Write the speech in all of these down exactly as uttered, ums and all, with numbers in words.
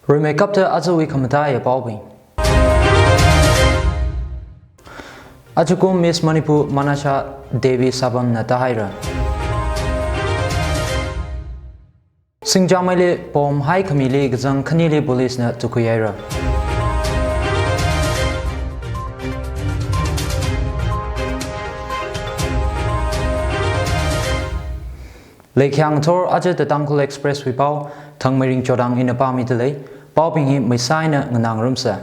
Rimeikapta ajawui khamataiya paobing. Ajakum Miss Manipur Manasa Devi Sabamna tāhaira. Singchangmeili pom haikhamili kazang khanili policena tukhuihaira. Leikhyang thor aja The Tangkhul Express wui pao, Thangmeiring Chodang ina pāmidalei, paobing hi meisaina nganāngarumsa.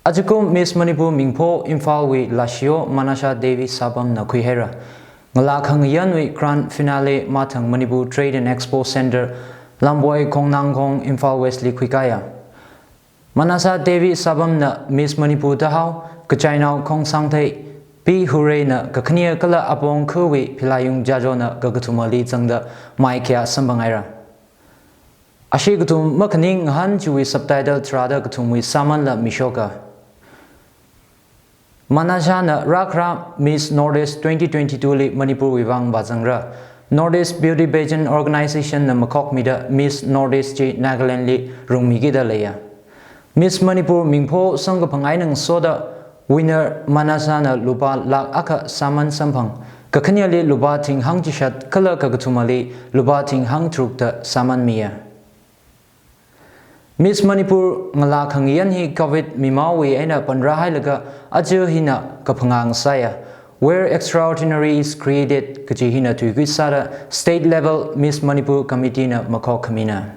Ajakum Miss Manipur mingpho Imphalwui Lashiyo Manasa Devi Sabamna khuihaira. Ngalā khangayanwui grand finale mathang Manipur Trade and Expo Centre, Lamboi Khongnangkhong, Imphal West li khuikāya. Manasa Devi Sabamna Miss Manipur da hao, kachainao Khongsangthei P Hureina kakhane kala apong khawui Philayung Jajona kakathumali zangda mai khayā samphanghaira. Ashi kathum makhaning ngahān chiwui subtitle tharāda kathumwui sāmanla mishoka. Manasana rākhara Miss Northeast twenty twenty-two li Manipurwui vang vāzangra. Northeast Beauty Pageant Organization na makhokmida Miss Northeast chi Nagaland li rungmikida leiya. Miss Manipur mingpho samkaphang eina ngasoda winner Manasana lupā lakh akha sāman samphang, kakhaneli lupā thing hangchishat kala kakathumali lupā thing hangtharuk da sāmanmiya. Miss Manipur ngalā khangayan hi covid mimaowui eina panrāhailaga aja hina kaphangā ngasāya. Where extraordinary is created kaji hina tuikui sāda State Level Miss Manipur Committee na makhok khamina.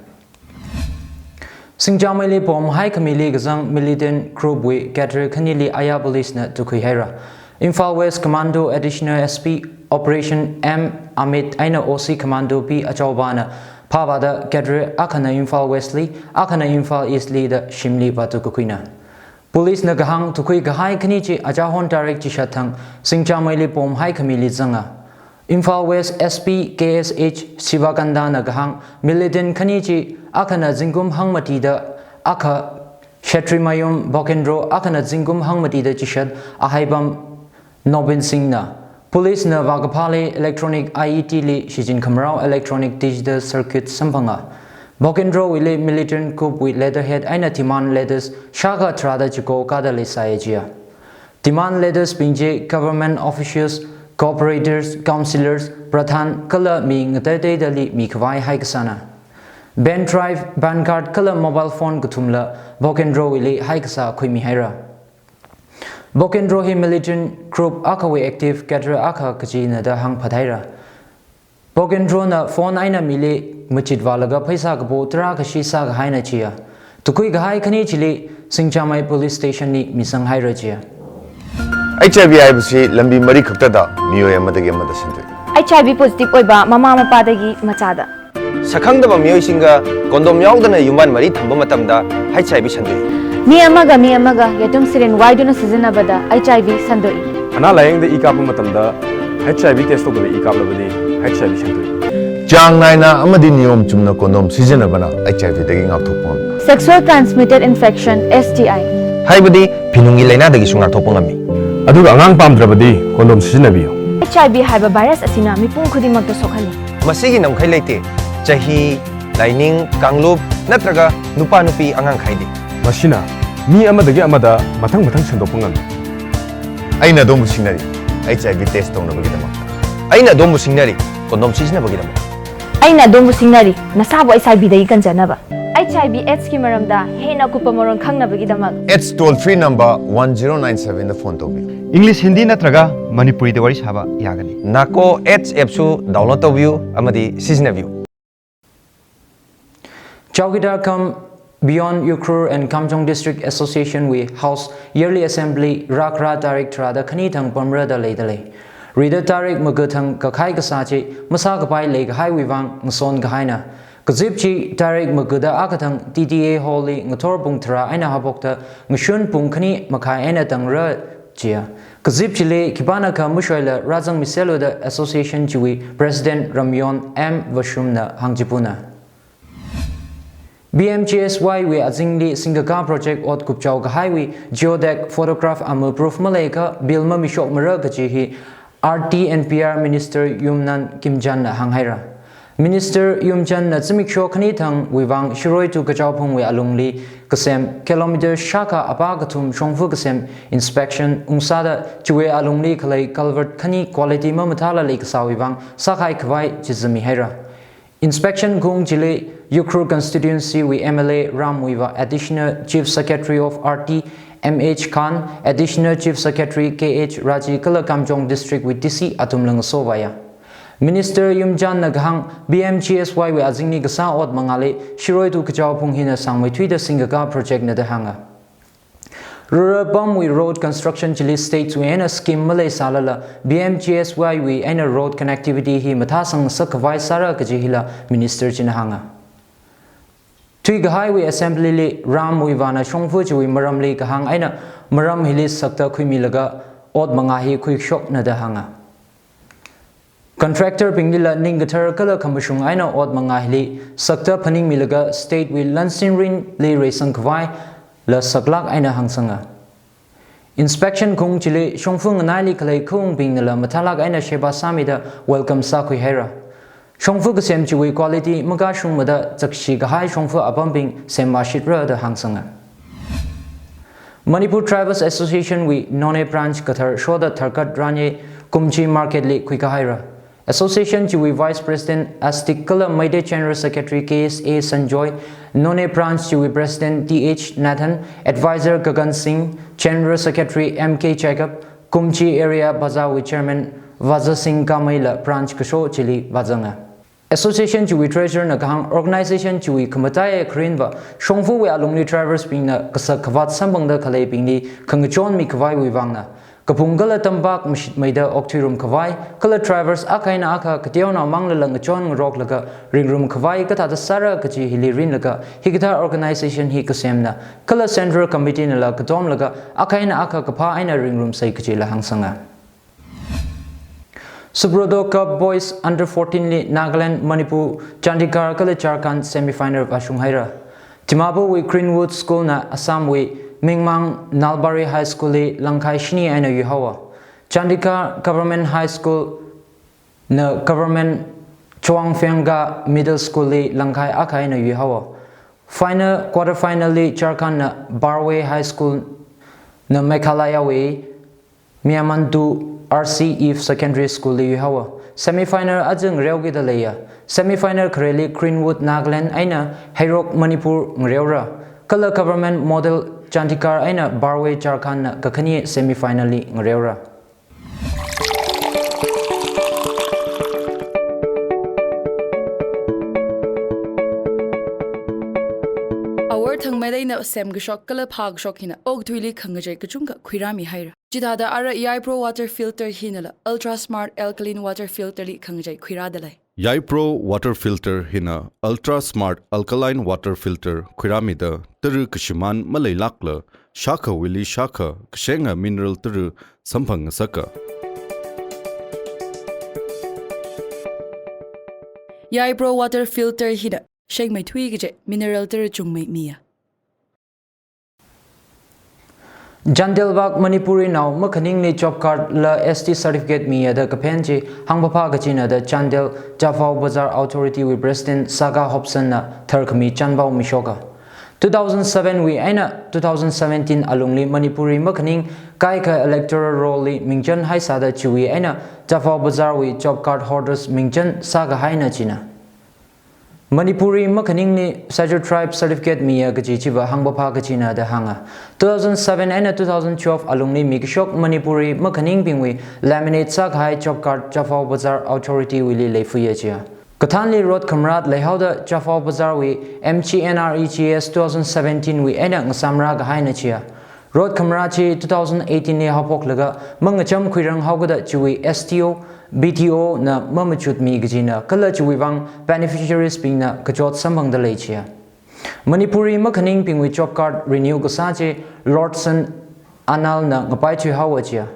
Singchangmeili pom haikhamili kazang militant group wui cadre khanili aya police na tukhuihaira. Imphal West Commando Additional S P Operation M Amit eina O C Commando P Achaobana phāvāda cadre akhana Imphal West li, akhana Imphal East li da shimli vātukkakhuina. Police na kahāng tukhui kahai khani chi achahon tarik chishat thang Singchangmeili pom haikhamili zanga. Imphal West S P K S H Sivakantana kahāng militant khani chi akhana zingkum hangmatida akha Kshetrimayum Bokendro, akhana zingkum hangmatida chishat Ahaipam Nobin Singhna. Police na vākaphāli electronic I E T li shichin khamarao electronic digital circuit samphanga. Bokendrowuili militant group wui letterhead eina demand letters shākha tharāda chiko kāda leisāya jiya. Demand letters bing chi government officials, cooperators, councillors, pradhan kala mi ngateiteidali mikhavai haikasāna. Pen drive, pan card kala mobile phone kathumla Bokendrowuili haikasā khuimihaira. Bokendro hi militant group akhawui active cadre akha kajina da hāngphathaira. Bokendrona phone eina mili machitvālaga pheisā kapo tarākha shisa kahaina jiya. Tukhui kahai khani chili Singchangmei Police Station li misanghaira jiya. H I V haibasi lambi mari khaktada miyoi amadagi amada santui. H I V positive ꯑꯣꯏꯕ ꯃꯃꯥ ꯃꯄꯥꯗꯒꯤ ꯃꯆꯥꯗ꯫ ꯁꯛꯈꯪꯗꯕ ꯃꯤꯑꯣꯏꯁꯤꯡꯒ condom ꯌꯥꯎꯗꯅ ꯌꯨꯝꯕꯥꯟ ꯃꯔꯤ ꯊꯝꯕ ꯃꯇꯝꯗ H I V ꯁꯟꯗꯣꯛꯏ꯫ ꯃꯤ ꯑꯃꯒ ꯃꯤ ꯑꯃꯒ ꯌꯦꯇꯨꯝ syringe ꯋꯥꯏꯗꯨꯅ ꯁꯤꯖꯤꯟꯅꯕꯗ H I V ꯁꯟꯗꯣꯛꯏ꯫ ꯑꯅꯥ ꯂꯥꯌꯦꯡꯗ ꯏ ꯀꯥꯞꯄ ꯃꯇꯝꯗ H I V test ꯇꯧꯗꯕ ꯏ ꯀꯥꯞꯂꯕꯗꯤ H I V ꯁꯟꯗꯣꯛꯏ꯫ ꯆꯥꯡ ꯅꯥꯏꯅ ꯑꯃꯗꯤ ꯅꯤꯌꯣꯝ ꯆꯨꯝꯅ condom ꯁꯤꯖꯤꯟꯅꯕꯅ H I V ꯗꯒꯤ ꯉꯥꯛꯊꯣꯛꯄ ꯉꯝꯃꯤ꯫ Sexual transmitted infection, S T I꯫ ꯍꯥꯏꯕꯗꯤ ꯐꯤꯅꯨꯡꯒꯤ ꯂꯥꯏꯅꯥꯗꯒꯤꯁꯨ ꯉꯥꯛꯊꯣꯛꯄ ꯉꯝꯃꯤ꯫ ꯑꯗꯨꯒ ꯑꯉꯥꯡ ꯄꯥꯝꯗ꯭ꯔꯕꯗꯤ condom ꯁꯤꯖꯤꯟꯅꯕꯤꯌꯨ꯫ H I V ꯍꯥꯏꯕ virus ꯑꯁꯤꯅ ꯃꯤꯄꯨꯝ ꯈꯨꯗꯤꯡꯃꯛꯇ ꯁꯣꯛꯍꯜꯂꯤ꯫ ꯃꯁꯤꯒꯤ ꯉꯝꯈꯩ ꯂꯩꯇꯦ꯫ ꯆꯍꯤ, ꯂꯥꯏꯅꯤꯡ, ꯀꯥꯡꯂꯨꯞ ꯅꯠꯇ꯭ꯔꯒ ꯅꯨꯄꯥ ꯅꯨꯄꯤ ꯑꯉꯥꯡ ꯈꯥꯏꯗꯦ꯫ ꯃꯁꯤꯅ ꯃꯤ ꯑꯃꯗꯒꯤ ꯑꯃꯗ ꯃꯊꯪ ꯃꯊꯪ ꯁꯟꯗꯣꯛꯄ ꯉꯝꯃꯤ꯫ ꯑꯩꯅ ꯑꯗꯣꯝꯕꯨ ꯁꯤꯡꯅꯔꯤ, H I V test ꯇꯧꯅꯕꯒꯤꯗꯃꯛꯇ꯫ ꯑꯩꯅ ꯑꯗꯣꯝꯕꯨ ꯁꯤꯡꯅꯔꯤ, condom ꯁꯤꯖꯤꯟꯅꯕꯒꯤꯗꯃꯛ꯫ ꯑꯩꯅ ꯑꯗꯣꯝꯕꯨ ꯁꯤꯡꯅꯔꯤ, ꯅꯁꯥꯕꯨ H I V ꯗꯒꯤ ꯀꯟꯖꯅꯕ꯫ H I V AIDS ꯀꯤ ꯃꯔꯝꯗ ꯍꯦꯟꯅ ꯑꯀꯨꯞꯄ ꯃꯔꯣꯜ ꯈꯪꯅꯕꯒꯤꯗꯃꯛ꯫ AIDS toll free number one zero nine seven ꯗ phone ꯇꯧꯕꯤꯌꯨ꯫ English, Hindi ꯅꯠꯇ꯭ꯔꯒ ꯃꯅꯤꯄꯨꯔꯤꯗ ꯋꯥꯔꯤ ꯁꯥꯕ ꯌꯥꯒꯅꯤ꯫ NACO AIDS app ꯁꯨ download ꯇꯧꯕꯤꯌꯨ ꯑꯃꯗꯤ ꯁꯤꯖꯤꯟꯅꯕꯤꯌꯨ꯫ Chowkidar cum Beyond Ukhrul and Kamjong District Association ꯋꯤ House Yearly Assembly ꯔꯥꯛ ꯔꯥ ꯇꯥꯔꯤꯛ ꯇꯔꯥꯗ ꯈꯅꯤ ꯊꯪ ꯄꯝꯔꯗ ꯂꯩꯗ ꯂꯩ꯫ ꯔꯤꯗ ꯇꯥꯔꯤꯛ ꯃꯒ ꯊꯪ ꯀꯈꯥꯏ ꯀꯁꯥ ꯆꯤ ꯃꯁꯥ ꯀꯄꯥꯏ ꯂꯩ ꯀꯍꯥꯏ ꯋꯤ ꯋꯥꯡ ꯉꯁꯣꯟ ꯀꯍꯥꯏꯅ꯫ ꯀꯖꯤꯞ ꯆꯤ ꯇꯥꯔꯤꯛ ꯃꯒꯗ ꯑꯥ ꯀꯊꯪ T T A Hall ꯂꯤ ꯉꯊꯣꯔ ꯄꯨꯡ ꯇꯔꯥ ꯑꯩꯅ ꯍꯥꯄꯣꯛꯇ ꯉꯁꯨꯟ ꯄꯨꯡ ꯈꯅꯤ ꯃꯈꯥꯏ ꯑꯩꯅ ꯇꯪꯔ ꯆꯤꯌꯥ꯫ ꯀꯖꯤꯞ ꯆꯤꯂꯤ ꯈꯤꯕꯥꯅ ꯈ ꯃꯨꯁꯣꯏꯂ ꯔꯥꯖꯪ ꯃꯤꯁꯦꯂꯨꯗ Association ꯆꯤꯋꯤ President ꯔꯝꯌꯣꯟ M ꯕꯁꯨꯝꯅ ꯍꯥꯡꯖꯤꯄꯨꯅ꯫ B M G S Y ꯋꯤ ꯑꯖꯤꯡꯂꯤ ꯁꯤꯡꯒꯀꯥ project ꯑꯣꯠ ꯀꯨꯞꯆꯥꯎ ꯀꯍꯥꯏꯋꯤ geodag photograph ꯑꯃ proof ꯃꯂꯩ ꯀ bill ꯃꯃꯤꯁꯣꯛ ꯃꯔ ꯀꯆꯤ ꯍꯤ R T and P R Minister ꯌꯨꯝꯅꯥꯟ ꯀꯤꯝꯖꯥꯟꯅ ꯍꯥꯡꯍꯥꯏꯔ꯫ Minister Yumchanna zimiksho khani thangwui vang Shirui to Kachao Phungwui alungli kasem kilometer shākha apā kathum shongfa kasem inspection ungsāda chiwui alungli khalei culvert khani quality mamathāla leikasāwui vang sākahai khavai chizami haira. Inspection khaung chili Ukhrul constituency wui M L A Ram Muivah, Additional Chief Secretary of R T M H Khan, Additional Chief Secretary K H Raji kala Kamjong District wui D C athumla ngasovāya. Minister Yumchanna kahāng P M G S Y wui azingli kasā ot mangāli Shirui to Kachao Phung hina sāngmeithuida singkakā project na da hānga. Rural pamwui road construction chili state wui eina scheme maleisālala P M G S Y wui eina road connectivity hi mathāsang ngasak khavai sāra kaji hila minister china hānga. Thuikahaiwui assembly li Ram Muivahna shongfa chiwui maramli kahāng eina maram hili sakta khuimilaga ot mangā hi khuishokna da hānga. Contractor binglila ningkathar kala khamashung eina ot mangā hili sakta phaningmilaga state wui lansin rinli reisang khavaila saklāk eina hāngsanga. Inspection khaung chili shongfa nganaili khalei khaungbingnala mathālāk eina sheba sāmida welcome sākhui haira. Shongfa kasem chiwui quality makashungmada zakshi kahai shongfa apambing semvāshitra da hāngsanga. Manipur Travellers Association wui Noney branch kathar shoda Tharkat Ranye Kumchi market li khuikahaira. Association chiwui Vice President Astik kala Meitei General Secretary K S A Sanjoy, Noney branch chiwui President T H Nathan, Advisor Gagan Singh, General Secretary M K Jacob, Kumchi Area Bazaar wui Chairman Vaja Singh Kameila branch kasho chili vāzanga. Association chiwui Treasurer na kahāng organization chiwui khamataiya kharinva shongfawui alungli drivers bingna kasak khavāt samphangda khaleibingli khangachonmi khavaiwui vangna, kaphung kala tampak mashitmeida okthuirum khavai, kala drivers akha eina akha kateonao manglala ngachon ngaroklaga ringrum khavai kathāda sāra kaji hili rinlaga hikathā organization hi kasemna, kala Central Committee nala katomlaga akha eina akha kaphā eina ringrumsei kajila hāngsanga. Subroto Cup Boys Under fourteen li Nagaland, Manipur, Chandigarh kala Jharkhand semi-final vāshung haira. Dimapur wui Greenwood School na Assam wui Mingmang Nalbari High School li langkhai shini eina yuihaowa. Chandigarh Government High School na Government Chawangphengha Middle School li langkhai akha eina yuihaowa. Final, quarter final li Jharkhand na Barwe High School na Meghalaya wui Myamandu R C Eve Secondary School li yuihaowa. Semi-final aja ngareokida leiya. Semi-final khareli Greenwood Nagaland eina Heirok Manipur ngareora. Kala Government Model Chandigarh eina Barwe Jharkhand na kakhane semi-final li ngareora. Awor Thangmeitei na semkashok kala phākashok hina okathuili khangachei kachungkha khuirāmi haira. Chithāda ara Yaipro water filter hinala Ultra Smart Alkaline water filter li khangachei khuirāda lei. Yaipro water filter hina Ultra Smart Alkaline water filter khuirāmida tara kashimān maleilākla shākhawuili shākha kashenga mineral tara samphang ngasaka. Yaipro water filter hina shengmeithui kaje mineral tara chungmei miya. Chandel vak Manipuri nao makhaningli job card la S T certificate miya da kaphen chi hāngpaphā kachina da Chandel Japhao Bazar Authority wui President Saga Hobson na tharkhami chanpao mishoka. Two thousand seven wui eina two thousand seventeen alungli Manipuri makhaning kaikha electoral roll li mingchan haisāda chiwui eina Japhao Bazar wui job card holders mingchan sākahaina china. Manipuri makhaningli Scheduled Tribe certificate miya kaji chiva hāngpaphā kachina da hānga. Two thousand seven eina two thousand twelve alungli mikashok Manipuri makhaningbingwui laminate sākahai job card Japhao Bazar Authority wuili leifuya chiya. Kathānli road khamrat leihaoda Japhao Bazar wui M G N R E G S two thousand seventeen wui eina ngasamrā kahaina chiya. Road khamrat chi two thousand eighteen li haophoklaga mangacham khuirang haokada chiwui S T O, B T O na mamachutmi kajina kala chiwui vang beneficiaries bingna kachot samphangda lei chiya. Manipuri makhaningbingwui job card renew kasā chi Lordson Anal na ngapaithui haowa chiya.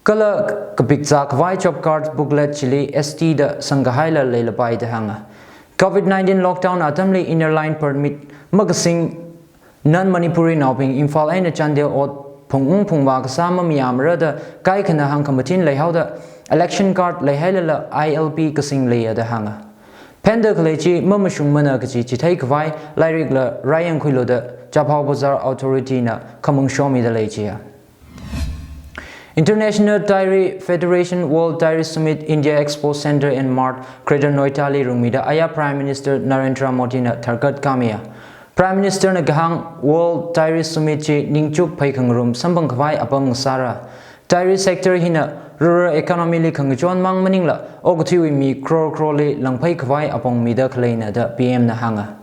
Kala kapikzā khavai job card booklet chili S T da sangkahaila leilapai da hānga. Covid nineteen lockdown atamli Inner Line Permit makasing non-Manipuri naobing Imphal eina Chandel ot phungung phungvā kasā mamayāmara da kaikhana hāngkhamathin leihaoda election card leihailala I L P kasing leiya da hānga. Phenda khalei chi mamashungmana kaji chitheikhavai lairikla rāyangkhuilu da Chaphao Bazar Authority na khamong shomida lei chiya. International Dairy Federation World Dairy Summit India Expo Centre and Mart Greater Noida li rungmida aya Prime Minister Narendra Modi na tharkat kamiya. Prime Minister na kahāng World Dairy Summit chi ningchuk pheikhangarum samphangkhavai apam ngasāra. Dairy sector hina rural economy li khangachon mang maningla okathuiwui mi crore crore li langpheikhavai apong mida khaleina da P M na hānga.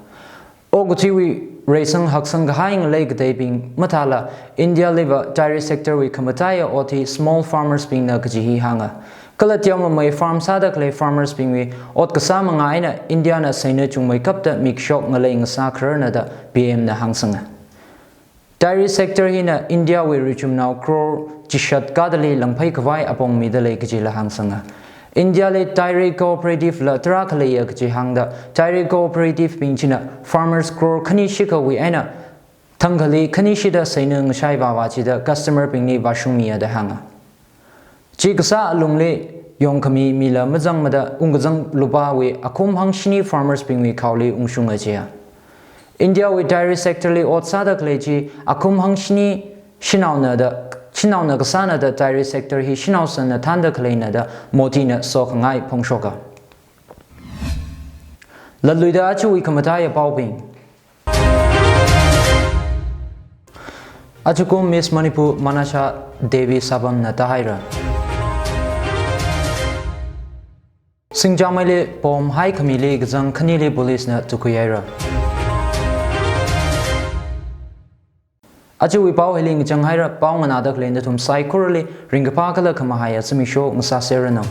Okathuiwui reisang haksang kahai ngalei kateibing mathāla India liva dairy sector wui khamataiya ot hi small farmers bingna kaji hi hānga. Kala teomamei farm sāda khalei farmers bingwui ot kasā manga eina India na seina chungmeikapta mikshok ngalei ngasā khararna da P M na hāngsanga. Dairy sector hina India wui richumnao crore chishat kadali langpheikhavai apong mida lei kajila hāngsanga. India li dairy cooperative la tarā khaleiya kaji hāngda, dairy cooperative bing china farmers crore khani shikhawui eina thangkhali khani shida seina ngashai vāvā chida customer bingli vāshungmiya da hānga. Chi kasā alungli yongkhami mila mazangmada ungkazang lupāwui akhum hangshini farmers bingwui khaoli ungshunga chiya. India wui dairy sector li ot sāda khalei chi akhum hangshini shanaona da, shanaona kasāna da dairy sector hi shanaosanna thānda khaleina da Modi na sokhangai phongshoka. Latluida achuwui khamataiya paobing. Achukum Miss Manipur Manasa Devi Sabam na tāhaira. Singjangmeili pom haikhamili kazang khanili police na tukhuihaira. Achuwui pao hili ngachang haira, pao nganāda khalei nathum saikorali ringkaphā kala khamahaiya zimiksho ngasāseranu.